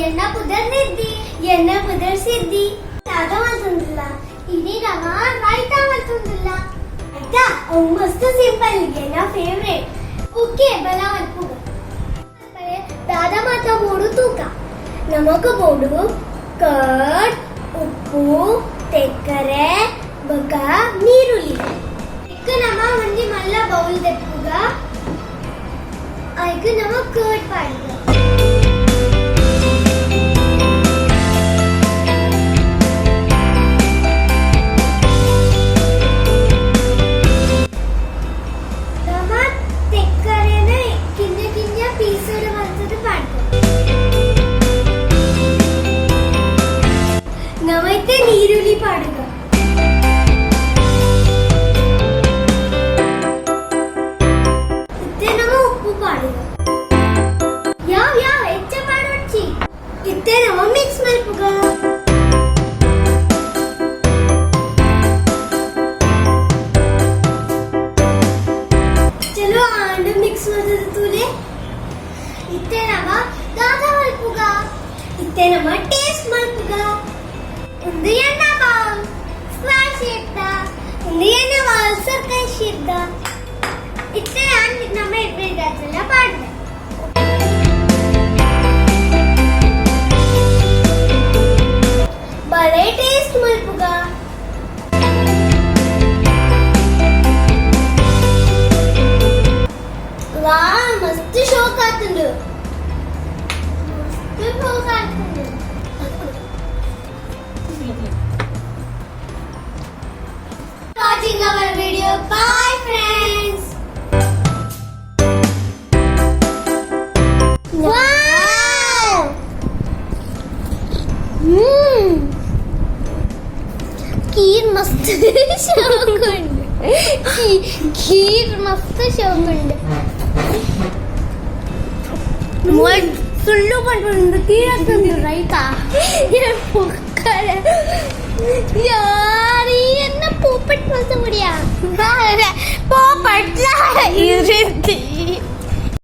ಎನ್ನ ಪುದರ್ ನಿದ್ದಿ, ಎನ್ನ ಪುದರ್ ಸಿದ್ದಿ. ದಾದ ಮಲ್ತೊಂದುಲ್ಲ? ಇನಿ ನಮ ರೈತ ಮಲ್ತೊಂದುಲ್ಲ, ಆಯ್ತಾ? ಅವು ಮಸ್ತ್ ಸಿಂಪಲ್, ಎನ್ನ ಫೇವ್ರೇಟ್. ಓಕೆ, ಬಲ ಮಲ್ಪುಗ. ದಾದ ಮಾತ ಬೋಡು ತೂಕ. ನಮಕ ಬೋಡು ಕರ್ಡ್, ಉಪ್ಪು, ತೆಕ್ಕರೆ ಬೊಕ ನೀರುಳ್ಳಿ. ಇಕ್ಕ ನಮ ಒಂಜಿ ಮಲ್ಲ ಬೌಲ್ ದೆಪ್ಪುಗ. ಐಕ್ ನಮ ಕರ್ಡ್ ಪಾಡುಗ. ನಮ ತೆಕ್ಕರೆನ ಕಿಂಜ ಕಿಂಜ ಪೀಸಡ್ ಮಲ್ತುದು ಪಾಡ್ಗ. ನಮ ಇತ್ತೆ ನೀರುಳ್ಳಿ ಪಾಡುಗ. ಇತ್ತೆ ನಮ ಉಪ್ಪು ಪಾಡುಗ. ಯಾವ ಯಾವ ಹೆಚ್ಚ ಪಾಡೊಡ್ಚಿ. ಇತ್ತೆ ನಮ ಮಿಕ್ಸ್ ಮಲ್ಪುಗ. ಚಲೋ ಆಂಡ್ ಮಿಕ್ಸ್ ಮಲ್ತುದು ತೂಲೆ. ಇತ್ತೆ ನಮ ದಾದ ಮಲ್ಪುಗ? ಇತ್ತೆ ನಮ ಟೇಸ್ಟ್ ಮಲ್ಪುಗ. ಒಂದು ಎಣ್ಣ ಬೌಲ್ ಸ್ಕ್ವೇರ್ ಶೇಪ್ the, ಒಂದು ಎಣ್ಣ ಬೌಲ್ ಸರ್ಕಲ್ ಶೇಪ್ the. ಇತ್ತೆ ಯಾನ್ ನಮ್ಮ ಇಬ್ಬರಿಗಾತ್ರೆಲ್ಲ ಪಾಡ್ವೆ. ಬಲೆ ಟೇಸ್ಟ್ ಮಲ್ಪುಗ. ವಾ, ಮಸ್ತ್ ಶೋಕ್ ಆತುಂಡು, ಮಸ್ತ್ ಶೋಕ್ ಆತುಂಡು. Watching our video. Bye, friends. Wow! Kheer ಮಸ್ತ್ ಶೋಕುಂಡು. ಖೀರ್ ಮಸ್ತ್ ಶೋಕುಂಡು. ಸುಳ್ಳು ಪನ್ಪುಂಡು. ಕೀರ್ ರೈತಾ ಪೊಕ್ಕರೆ. ಯಾರಿ ಎನ್ನ ಪೋಪಟ್ ಮಲ್ತ ಮುಡಿಯಾ? ಪೋಪಟ್ಲ ಇರುತ್ತಿ.